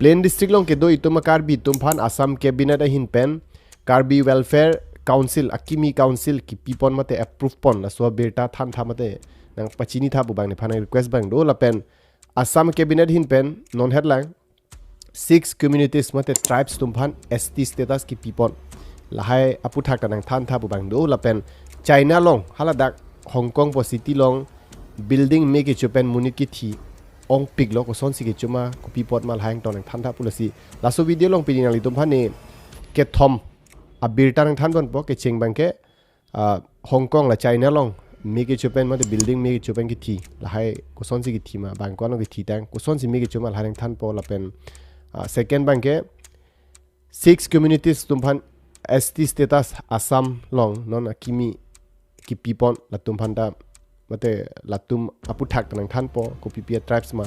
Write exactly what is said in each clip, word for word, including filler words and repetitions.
Plain district along kedo itum a-Karbi atum aphan Assam Cabinet ahin pen Karbi Welfare Council, akimi council kipipon mate approve pon, laso abirta thantha mate nangpachinitha pu bang nephan request bang do. Lapen Assam Cabinet ahin pen non het lang six communities mate tribes atum aphan S T status kipipon, lahai aputhak ta nangthantha pu bang do. Lapen China along haladak Hong Kong pu city along building me kecho pen monit kithi ongpiklo, kosonsi kecho ma, kopi apot ma, lahai angton nangthantha pu lasi. Laso video along pini nanglitum aphan ne kethom abirta nangthanponpo. Kecheng bangke, ah, Hong Kong la China along me kecho pen mate building me kecho pen kithi, lahai kosonsi kithi ma, bang ko-an along kithi tang, kosonsi me kecho ma, lahai nangthanpo. Lapen, ah, second bangke six communities atum aphan S T status Assam along non akimi kipipon, latum aphan ta mate latum aputhak ta nangthanpo, kopipi a-tribes ma,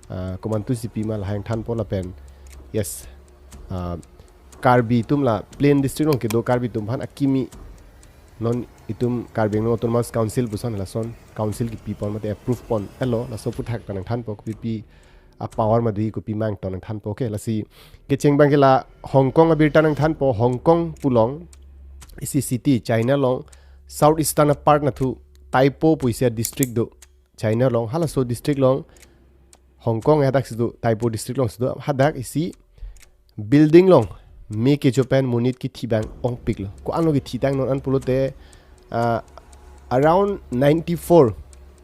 ah, komantu sipi ma, lahai nangthanpo. Lapen, yes, ah, Karbi atum la plain district along kedo Karbi atum aphan akimi non itum Karbi Anglong Autonomous Council puson lason council kipipon mate approve pon-elo, laso aputhak ta nangthanpo, kopipi a-power mate kopi ma angton nangthanpo. Okay, lasi kecheng bangke la Hong Kong abirta nangthanpo. Hong Kong pu along isi city China along South Eastern a-part nathu Taipo pu isi a-district do China along. Halaso district along Hong Kong hadak si do, Taipo district along si do, hadak isi building along me kecho pen monit kithi bang ongpiklo. Ko-an along kithi tang non an pulote, ah, around ninety-four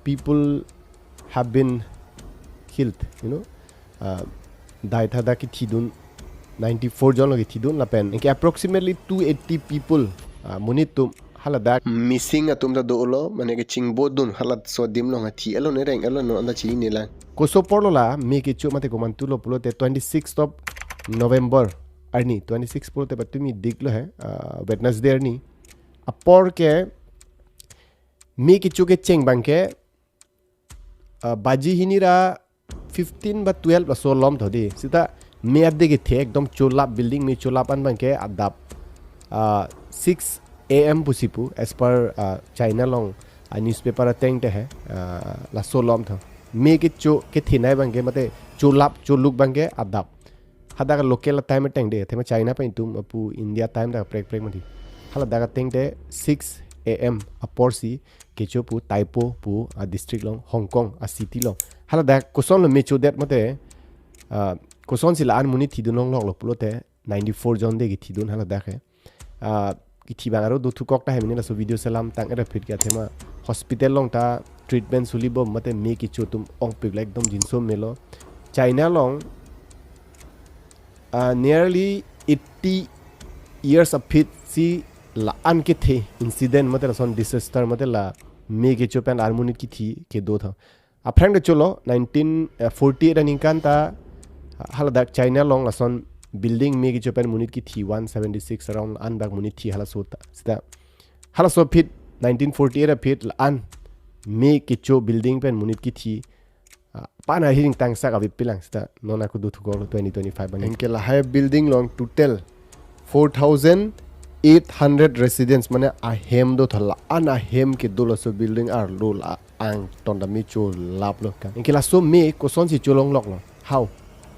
people have been killed, you know. Ah, dai tha dak kithidun, ninety-four jon along kithidun lapen anke approximately two eighty people, ah, monit atum haladak missing atum ta dolo, mane kechingbodun, halaso adim along athi-elo ne reng-elo non anta chinine lang. Koso apor lo la me kecho mate komantu lo pulote twenty-sixth of November arni, twenty-six pulote patumi dik lo he, ah, Wednesday arni. Apor ke me kecho kecheng bangke, ah, baji hini ra fifteen ba twelve laso alom tho di. Seta me ade kethe ekdom cholap, building me cholap an bangke adap, ah, six A M pusi pu, as per, ah, China along a-newspaper ateng te he, ah, laso alom tho. Me kecho kethenei bangke mate cholap choluk bangke adap. Hadak local time ateng de, athema China pen itum apu India time dak prek prek mati. Haladak ateng te six A M aporsi kecho pu Taipo pu a-district along, Hong Kong a-city along. Haladak kosonlo me chodet mate, ah, kosonsi la-an monit thidun longloklo pulote ninety-four jon de kithidun haladak he. Ah, kithi bang aro do thukok ta he mene laso video selam tang era phit ke athema hospital along ta treatment suli bom mate me kecho atum ongpik la ekdom jinso melo. China along, ah, nearly eighty years aphi si la-an kethe incident mate lason disaster mate la me kecho pen la-an monit kithi kedo tho. Aphrang de cholo nineteen forty-eight aningkan ta haladak China along lason building me kecho pen monit kithi one seventy-six around an bak monit thi halaso ta. Seta halaso aphi nineteen forty-eight aphi la-an me kecho building pen monit kithi, ah, pana hiring tangsak avi pilang seta non ako do thukok lo twenty twenty-five bang. Anke lahai building along total four thousand eight hundred residents mane ahem do tho, la-an ahem kedo laso building arlo la angton ta me cholaplo ka. Anke laso me kosonsi cholongloklo? How?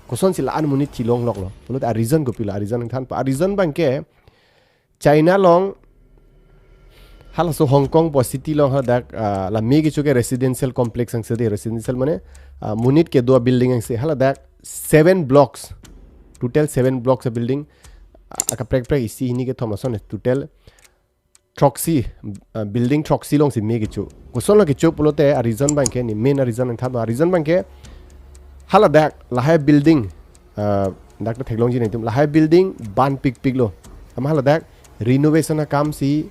Kosonsi la-an monit thi longloklo? Pulote a-reason kopilo, a-reason nangthanpo. A-reason bangke China along halaso Hong Kong pu city along haladak, ah, la me kecho ke residential complex angse de, residential mane, ah, monit kedo building angse, haladak seven blocks, total seven blocks a-building, ah, akaprek prek isi hini kethom ason total throksi, ah, building throksi alongsi me kecho. Kosonlo kecho pulote a-reason bangke ne, main a-reason nangthanpo. A-reason bangke haladak lahai building, ah, dak ta theklongji nangtum, lahai building banpikpiklo. Amat haladak renovation akamsi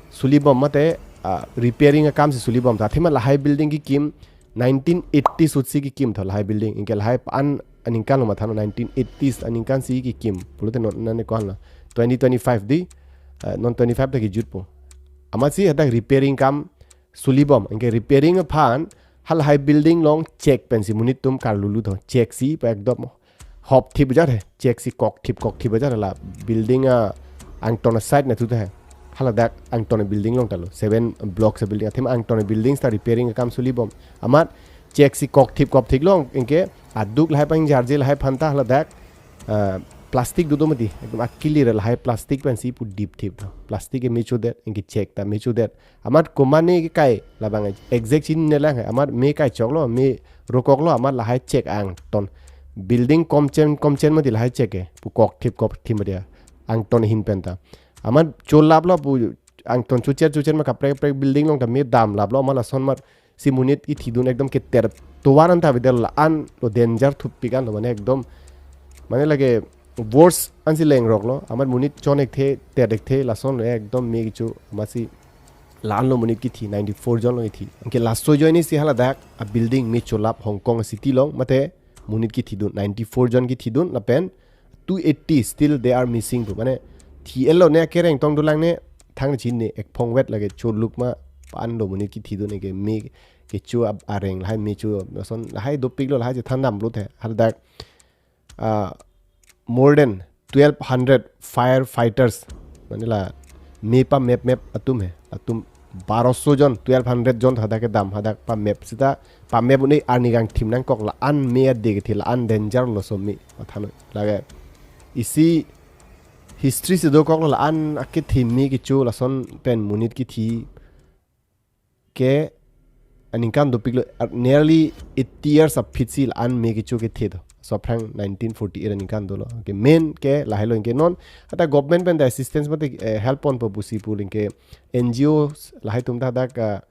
suli bom mate, ah, repairing akamsi suli bom. Ta athema lahai building kekim nineteen eighty sutsi kekim tho lahai building. Anke lahai an aningkan lo matha non, nineteen eighties aningkan si kekim. Pulote non nane ko-an lo, twenty twenty-five di, ah, non twenty-five ta kejutpo. Amatsi hadak repairing akam suli bom. Anke repairing aphan halahai building along chek pensi monit atum karlulu tho. Chek si pa ekdom hop thip ajat he. Chek si kok thip kok thip ajat la building a-angton a-side nathu ta he. Haladak angton a-building along ta lo. Seven blocks a-building. Athema angton a-buildings ta repairing akam suli bom. Amat chek si kok thip kok thip along anke aduk lahai pangjarje lahai aphan ta haladak Ah, plastic dodo mati, ekdom akili re lahai plastic pensi pu dip thip. Plastic ke me chodet, anke chek ta me chodet. Amat komatne kekai labang exact chinine lang, amat me kai choklo, me rokoklo, amat lahai chek angton. Building komchen komchen mati lahai chek ke, pu kok thip kok thip mati angton ahin pen ta. Amat cholaplo pu angton chucher chucher ma kaprek kaprek building along ta me damlaplo, amat lason amat si monit kethidun ekdom keter tovar anta avedetlo, la-an lo danger thupik an lo, mane ekdom, mane lake worst ansi lengroklo, amat monit chon ekthe, ter ekthe, lason lo ekdom me kecho, amatsi la-an lo monit kethi, ninety-four jon lo kethi. Anke laso ajoine si haladak a building me cholap Hong Kong city along, mate monit kethidun, ninety-four jon kethidun, lapen two eighty still they are missing pu. Mane thi-etlo ne akereng tong dolang ne, thang chinine, ekphong vet lake choluk ma, pan lo monit kethidun, anke me kecho ab-, areng lahai me cho, lason lahai dopiklo, lahai chethan damlo te. Haladak, ah, more than twelve hundred firefighters, mane la me pamep mep atum he, atum baroso jon, twelve hundred jon hadak kedam, hadak pamep seta, pamep un-e arni kangthim nangkok, la-an me ade kethi, la-an danger lo so me, mathanoi. Lake isi history si dokoklo, la-an akethi me kecho lason pen monit kethi ke aningkan dopiklo, ar-, nearly eighty years aphi si la-an me kecho kethe do. So aphrang nineteen forty-eight aningkan dolo. Anke main ke lahai lo, anke non hadak government pen ta assistance mate, eh, help ponpo pusi pu, anke N G Os lahai atum ta hadak, ah,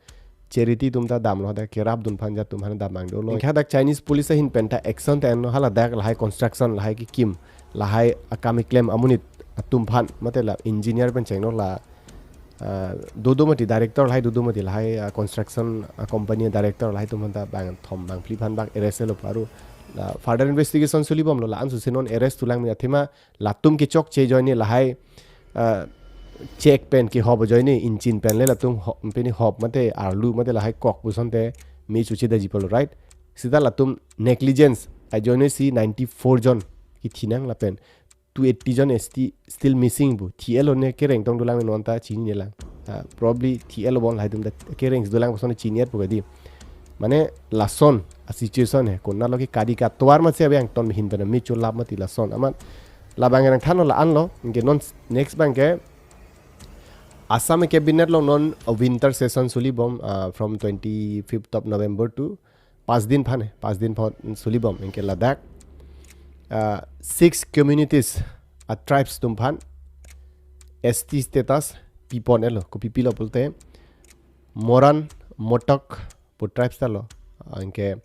charity atum ta damlo, hadak kerapdun aphan jat atum aphan damlang dolo. Anke hadak Chinese police ahin pen ta action ta enlo, haladak lahai construction, lahai kekim, lahai akam keklem amonit atum aphan, mate la engineer pen chenglo, la, ah, dodo mati director lahai, dodo mati lahai, ah, construction, ah, company director lahai atum aphan ta bangthom bangphli aphan bak arrest lo paru. La further investigation solibomlo, la-an susi non arrest thulang me, athema latum kechokche ajoine lahai, ah, chek pen kehop ajoine, inchin pen le latum ho-, pini hop mate arlu mate lahai kok pu asonte me chochedetji pulo, right? Seta latum negligence ajoine si ninety-four jon kethi nang, lapen two eighty jon sti-, still missing pu. Thi-etlo ne akereng tong dolang ne, non ta chinine lang. Ah, probably thi-etlo bon, lahai atum ta akereng dolang puson chini-et pu kadi. Mane lason a situation he, konatlo ke kadi ka tovar masi ave angton me hin pen me cholap mati lason. Amat labang nangthanlo, la-an lo, anke non next abang ke Assam cabinet along non a winter session solibom, ah, from twenty-fifth of November to pas din aphan he, pas din aphan solibom, anke ladak, ah, six communities, ah, tribes atum aphan S T status pipon-etlo, kopi pilo pulote Moran, Motok pu tribes ta lo, anke,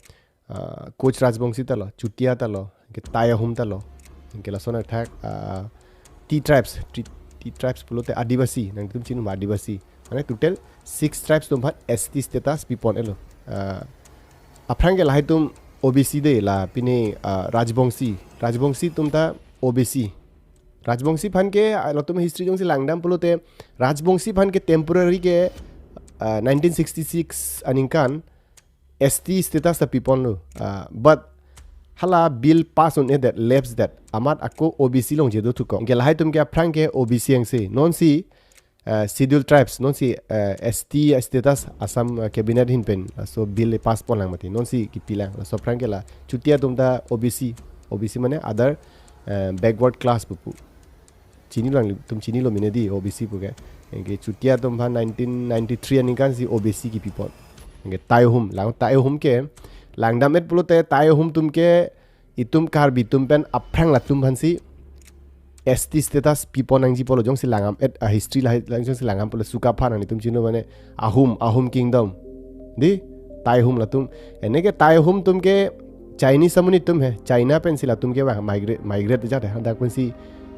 ah, Koch Rajbongsi ta lo, Chutia ta lo, anke Tai Ahum ta lo, anke lason athak, ah, T tribes, T, T tribes pulote Adivasi, nangtum chini ma Adivasi. Mane total six tribes atum aphan S T status pipon-etlo. Ah, aphrang ke lahai atum O B C de, la pini, ah, Rajbongsi, Rajbongsi atum ta O B C. Rajbongsi aphan ke, ah, latum history jongsi langdam pulote, Rajbongsi aphan ke temporary ke, ah, nineteen sixty-six aningkan S T status ta piponlo. Ah, but hala bill pass un-edet, lapse det. Amat ako O B C along jedo thukok. Anke lahai atum ke aphrang ke O B C angse. Nonsi, ah, schedule tribes, nonsi, ah, S T status Assam, ah, cabinet ahin pen, ah, so bill pass ponlang mati. Nonsi kipilang. Laso aphrang ke la Chutia atum ta O B C. O B C mane other, ah, backward class pupu. Chinilang, tum chinilo mine di O B C pu ke. Anke Chutia atum aphan nineteen ninety-three aningkan si O B C kipipon. Anke Tai Ahum, lang Tai Ahum ke langdam-et pulote Tai Ahum atum ke itum Karbi atum pen aphrang latum aphansi S T status pipon nangji pulo, jongsi langdam-et a history la, la jongsi langdam pulo, Sukapha nang itum chino mane Ahum, Ahum Kingdom. Di, Tai Ahum latum. Ene ke Tai Ahum atum ke Chinese amonit atum he. China pensi latum kevang, migrate, migrate jat he. Hadak pensi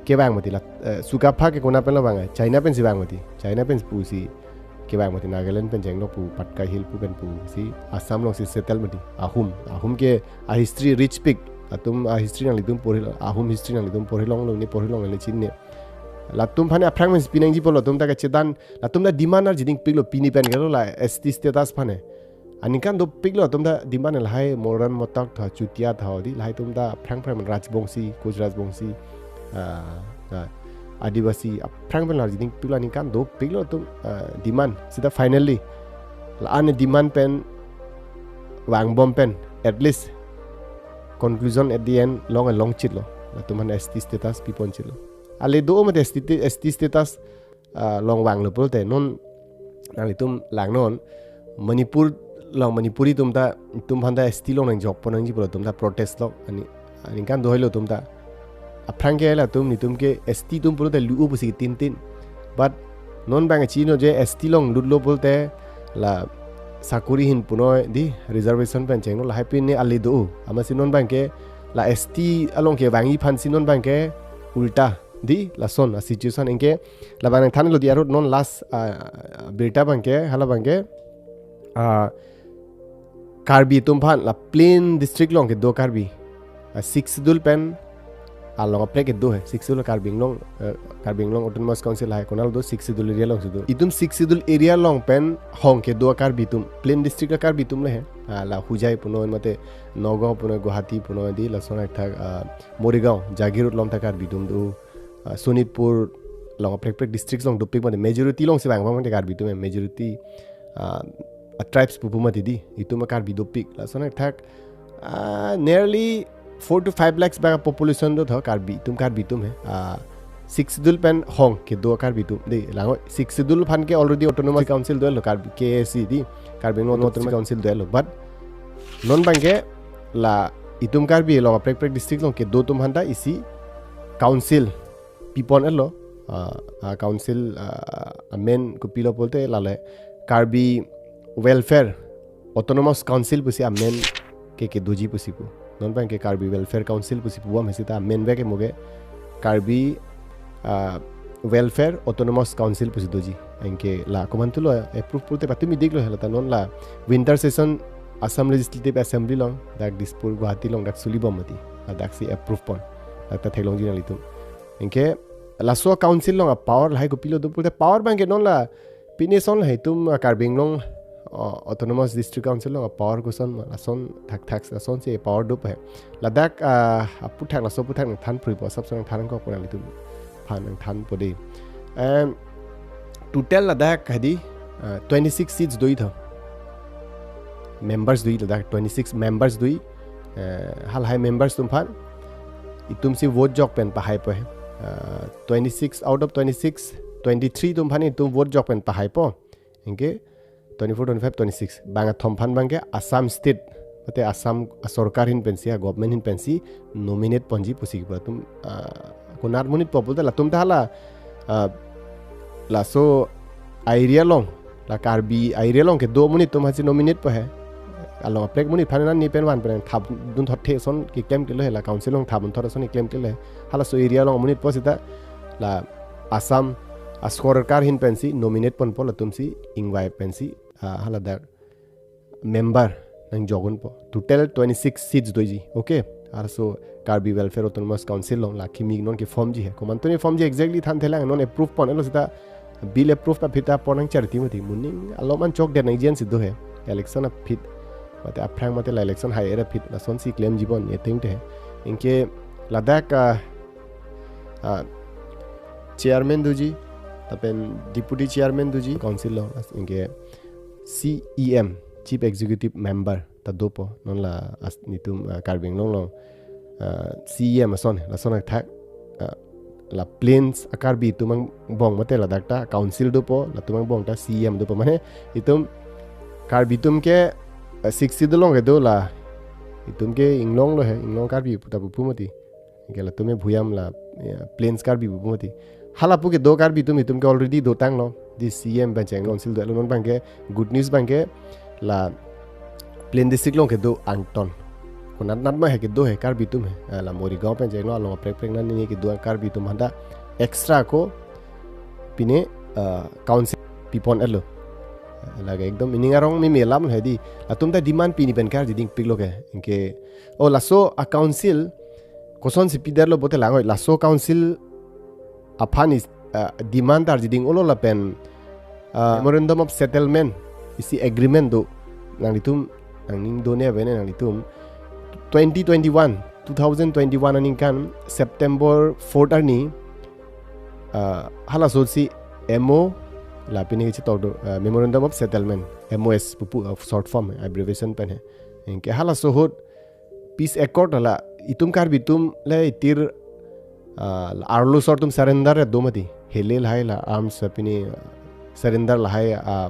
kevang mati la, eh, Sukapha ke konat pen lo vang he. China pensi vang mati. China pen pusi kevang mati, Nagaland pen chenglo pu, Patkai Hill pu pen pusi Assam alongsi settle mati. Ahum, Ahum ke a history rich pik. Latum a history nanglitum porhilo, Ahum history nanglitum porhilonglo, ne porhilongle chinine. Latum aphan aphrang pensi pinangji pulo, latum ta kachedan, latum ta demand arjiding piklo, pini pen ke lo la S T status aphan he. Aningkan dopiklo latum ta demand, lahai Moran Motok tha, Chutia tha di, lahai atum ta aphrang aphrang, Rajbongsi, Koch Rajbongsi, ah, ah, Adivasi, aphrang pen arjiding piklo, aningkan dopiklo latum, ah, demand. Seta finally la-an demand pen vangbom pen at least conclusion at the end long along chitlo. Latum aphan S T status piponchelo. Ale do mate S T, te- S T status ah, along vanglo pulote non nanglitum langnon, Manipur along Manipuri atum ta, atum aphan ta S T along nangjokpon nangji pulo atum ta protest lo, ani aningkan dohoilo atum ta. Aphrang ke latum, netum ke S T atum pulote lu-o pusi tin tin. But non abang chino je S T along lutlo pulote la sakuri ahin punoi di, reservation pen chenglo, lahai pine ale do. Amatsi non abang ke la S T along kevangji aphansi non abang ke ulta di, lason a situation. Anke labang nangthanlo di arut non last, ah, birta abang ke, hala abang ke, ah, Karbi atum aphan la plain district along kedo Karbi, ah, Sixth Schedule pen along kaprek kedo he. Sixth Schedule Karbi Anglong, eh, Karbi Anglong Autonomous Council lahai konat do, Sixth Schedule area alongsi do. Itum Sixth Schedule area along pen hong kedo Karbi atum, plain district a Karbi atum le he. Ah, la Hojai punoi mate Nagaon punoi, Guwahati punoi di, lason athak, ah, Morigaon, Jagiroad along ta Karbi atum do, ah, Sonitpur along kaprek kaprek district along dopik mate majority alongsi vang vang mate Karbi atum, majority, ah, a tribes pupu mati di, itum a Karbi dopik. Lason athak, ah, nearly four to five lakhs abang population do tho Karbi atum, Karbi atum he. Ah, Sixth Schedule pen hong kedo Karbi atum. De, langoi Sixth Schedule aphan ke already Autonomous Council dolo, Karbi K A C di, Karbi Anglong Autonomous Council dolo. But non abang ke la itum Karbi along kaprek kaprek district along kedo atum aphan ta isi council pipon-etlo, ah, ah, council, ah, amen kopilo pulote lale Karbi Welfare Autonomous Council pusi amen ke kedoji pusi pu. Non abang ke Karbi Welfare Council pusi pubom he seta amen abang ke mo ke Karbi, ah, Welfare Autonomous Council pusi doji. Anke la komantulo approve pulote patumi diklo he, lata non la winter session Assam Legislative Assembly along, dak Dispur Guwahati along dak suli bom mati. Ladaksi approve pon. Dak ta theklongji nanglitum. Anke laso council along a power lahai kopilo do pulote, power abang ke non la pine ason lahai itum, ah, Karbi Anglong, ah, Autonomous District Council along a power koson ma, lason thakthak lasonsi power do pa he. Ladak, ah, aphuthak, laso aphuthak nangthan phruipo, asapso nangthan nangkokpo nanglitum aphan nangthanpo de. Em, total ladak hadi, ah, twenty-six seats do-i tho. Members do-i ladak, twenty-six members do-i. Eh, halahai members atum aphan itumsi vote jok pen pahaipo he. Ah, twenty-six out of twenty-six, twenty-three atum aphan itum vote jok pen pahaipo. Anke twenty-four, twenty-five, twenty-six. Bang kethom aphan abang ke Assam State, mate Assam, ah, sorkar ahin pensi, ah, government ahin pensi nominate ponji pusi kipu atum, ah, konat monitpo pulote latum ta hala, ah, laso area along, la Karbi area along kedo amonit atum aphansi nominate po he. Along kaprek amonit aphan nani pen van pen thapdun thot the ason keklemklelo he, la council along thapdun thot ason keklemklelo he. Halaso area along amonitpo seta la Assam a sorkar ahin pensi nominate ponpo, latumsi ingvai pensi, ah, haladak member nangjok unpo. Total twenty-six seats doji. Okay. Laso Karbi Welfare Autonomous Council along la kimi non ke-formji he. Komantu ne formji exactly thanthelang, non approve pon-etlo seta, bill approve aphi ta pon nangcharti mati. Moning aloman chokdet nangji ansi do he. Election aphi mate aphrang mate la election hai era aphi lasonsi klemji bon, I think te he. Anke ladak, ah, ah, chairman doji, lapen deputy chairman doji council along, anke C E M, Chief Executive Member ta dopo, non la as-, netum, ah, Karbi Anglong along, ah, C E M ason, lason athak, ah, la plains a Karbi atum angbong mate ladak ta council dopo, latum angbong ta C E M dopo. Mane itum Karbi atum ke, ah, Sixth Schedule along kedo la, itum ke inglonglo he, inglong Karbi pu ta pupu mati. Anke latum ke Bhuyam la, ya, plains Karbi pupu mati. Hala pu kedo Karbi atum, itum ke already dotanglo. Di C E M pen cheng council dolo, non abang ke good news abang ke la plain district along kedo angton. Konat nat ma he kedo he Karbi atum he. Ah, la Morigaon pen chenglo, along kaprek kaprek nani kedo Karbi atum aphan ta extra ako pine, ah, council pipon-etlo. Ah, lake ekdom ining arong meme alam he di. Latum ta demand pini pen karjiding piklo ke. Anke, oh, laso a council kosonsi pidetlo pulote langoi, laso council aphan is, ah, demand arjiding-olo lapen, ah, Memorandum of Settlement isi agreement do. Nanglitum nangning do ne avene nanglitum. Twenty twenty-one, two thousand twenty-one aningkan September fourth arni, ah, halasosi M O, la pine kechetok do, ah, Memorandum of Settlement, M O S pupu, ah, short form, abbreviation pen he. Anke halaso ahut peace accord la itum Karbi atum le itir ah, arlo asor atum surrender do mati. Hilai lahai la arms, ah, pini, ah, surrender lahai, ah,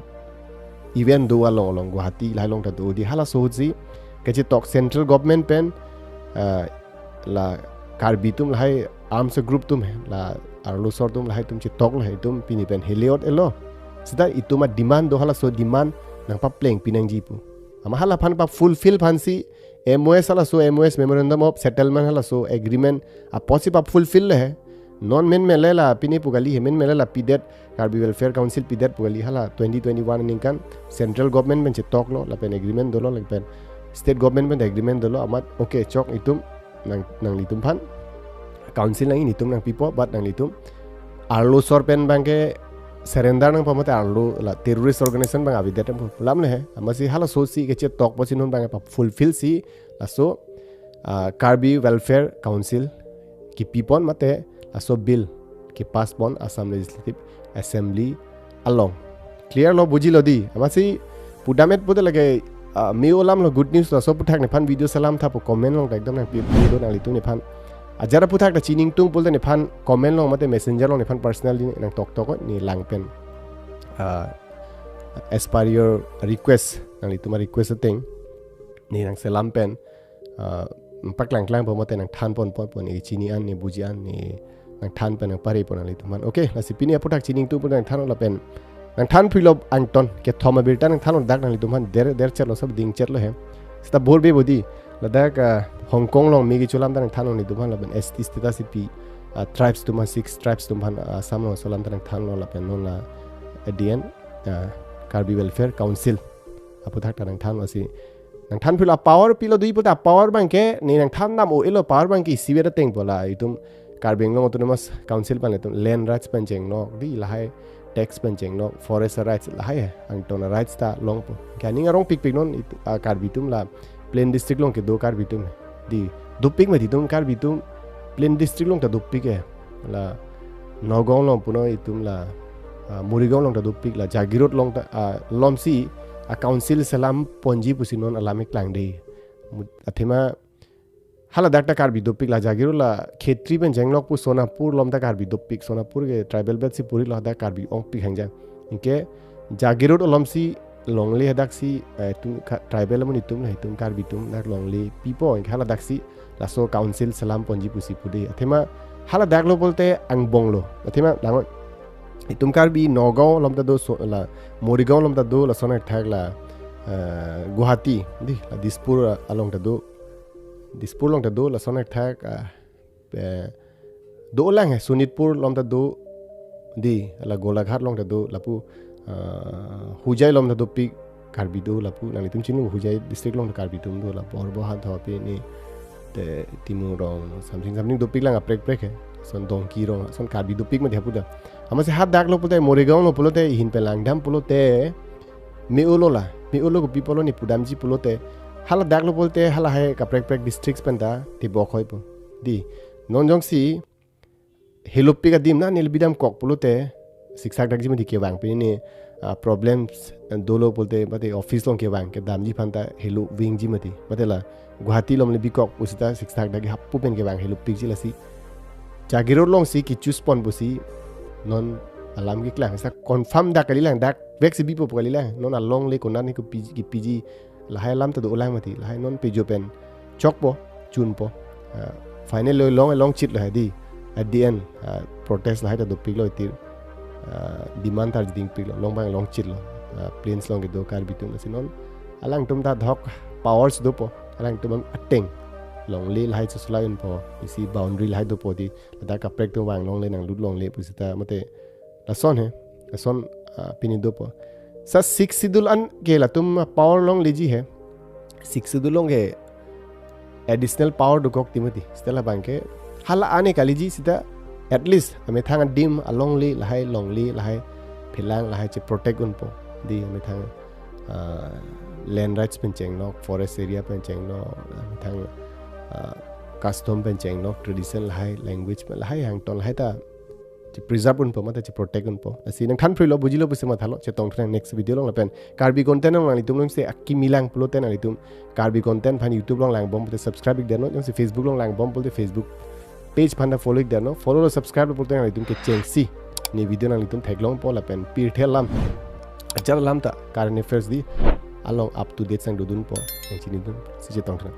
event do along along Guwahati lahai along ta do di, halaso ahutsi kachetok central government pen, ah, la Karbi atum lahai arms group atum he, la arlo asor atum lahai atum chetok lahai atum pini pen hilai-ot-elo. Seta itum a-demand do, halaso demand nangpaplengpi nangji pu. Amat hala aphan pa-fulfill aphansi M O S, halaso M O S, Memorandum of Settlement, halaso agreement apotsi pa-fulfill le he. Non menme le la pini pu kali he, menme le la pidet, Karbi Welfare Council pidet pu kali, hala twenty twenty-one aningkan central government pen chetoklo, lapen agreement dolo, lapen state government pen agreement dolo, amat okay, chok, itum nang, nanglitum aphan council nangji, netum nangpipo, but nanglitum arlo asor pen abangke surrender nangpo mate arlo la terrorist organization abang avedet nangpo pu alam le he. Amatsi halaso ahutsi kachetok apotsi non abangke pa-fulfill si laso, ah, Karbi Welfare Council kipipon mate laso bill kepass pon Assam Legislative Assembly along. Clear lo, bujilo di. Amatsi pudam-et pute lake, ah, me-o alam lo, good news lo. Laso aphuthak nephan video selam tha pu comment along ta ekdom nangpi, pi do nanglitum nephan. Ajat aphuthak ta chini ingtung pulote nephan comment along mate messenger along nephan personally nangtoktok, ne lang pen, ah, as per your request, nanglitum a-request ateng ne nangselam pen, ah, paklangklangpo mate nangthan ponpo, ne chini an, ne buji an, ne nangthan pen nangpare pon nanglitum aphan. Okay, lasi pini aphuthak chini ingtung pu nangthan lapen nangthan philo angton kethom abirta nangthan dak nanglitum aphan, der, der chetlo, sab ding chetlo he. Seta bor be bodi, ladak, ah, Hong Kong along me kecho alam ta nangthan nanglitum aphan, lapen S T status ipi, ah, tribes atum aphan, six tribes atum aphan, ah, Assam along laso alam ta nangthanlo, lapen non la at the end, ah, Karbi Welfare Council aphuthak ta nangthan, lasi nangthan philo, power pilo di puta, power abangke ne nangthan dam-o-elo, power abangke isivet ateng po, la itum Karbi Anglong Autonomous Council pen itum land rights pen chenglok di, lahai tax pen chenglok, forest rights lahai he, angton rights ta longpo. Ke aning arongpikpik non itum, ah, Karbi atum la plain district along kedo Karbi atum di, dopik mati itum Karbi atum plain district along ta dopik he. La Nagaon along punon itum la, ah, Morigaon along ta dopik, la Jagiroad along ta, ah, alomsi a-council selam ponji pusi non alam keklangde. Mu-, athema haladak ta Karbi dopik, la Jagiroad la Khetri pen chenglok pu Sonapur along ta Karbi dopik. Sonapur ke tribal belt si puri lo, hadak Karbi ongpik hangjang. Anke Jagiroad alomsi longle, hadaksi, eh, itum ka-, tribal amonit atum la itum Karbi atum dak longle pipo, anke haladaksi laso council selam ponji pusi pude. Athema haladak lo pulote angbong lo. Athema langot itum Karbi Nagaon along ta do, so, la Morigaon along ta do, lason athak la, eh, Guwahati di, la Dispur, eh, along ta do. Dispur along ta do, lason athak, eh, eh, dolang he, Sonitpur along ta do di, la Golaghat along ta do, lapu, ah, Hojai along ta dopik Karbi do, lapu nanglitum chini Hojai district along ta Karbi atum do, lapu Horbo Hanthapi, ne te Timung rong, something something dopik lang, kaprek kaprek he. Son Dongki rong, son Karbi dopik mati hapu ta. Amatsi hadak lo pulote, Morigaon lo pulote, ihin pen langdam pulote, me-o lo la, me-o lo, kopi pulo ne pudamji pulote, haladak lo pulote, hala he kaprek kaprek districts pen ta tebok hoi po. Di, non jongsi helopik adim na neli bidam kok pulote, siksak dakji mati kevang, pini ne, ah, problems dolo pulote, mate office along kevang, kedamji aphan ta helo vingji mati. Mate la Guwahati along le bikok pusita siksak dakji, hapu pen kevang helopikji, lasi Jagiroad alongsi ke-choose pon pusi non alam keklang. Sa confirm dak kalilang, dak vek si bipo pu kalilang. Non alongle konat ne kopiji, kipiji, lahai alam ta dolang mati, lahai non pejo pen chokpo, chunpo. Ah, final lo long, longchit lo he di. At the end, ah, protest lahai ta dopik lo itir. Ah, demand ta dingpik lo, long abang longchit lo. Ah, plains along kedo Karbi atum, lasi non alangtum ta dhok powers dopo, alangtum ateng longle lahai chosolai unpo, isi boundary lahai dopo di, ladak kaprek atum vang longle, nanglut longle pusita, mate lason he, lason, ah, pini dopo. Sa Sixth Schedule an ke latum power longleji he. Sixth Schedule along ke additional power dokok ti mati. Seta labangke hala ane kaliji seta, at least amethang adim alongle lahai, longle lahai, phelang lahai che-protect unpo. Di amethang, ah, land rights pen chenglok, forest area pen chenglok, amethang, ah, custom pen chenglok, tradition lahai, language pen lahai, angton lahai ta che-preserve unpo, mate che-protect unpo. Lasi nangthan philo, bujilo pusi mathalo, chetong thunang next video along lapen Karbi content along nanglitum alongsi akimi lang pulote nanglitum Karbi content aphan YouTube along langbom pulote subscribe ik deno, jongsi Facebook along langbom pulote Facebook page aphan ta follow ik dano, follow lo subscribe lo pulote nanglitum kechengsi ne video nanglitum theklongpo lapen pirthe alam, achar alam ta current affairs di along up to date sang dodunpo, nangchinidun si chetongtha.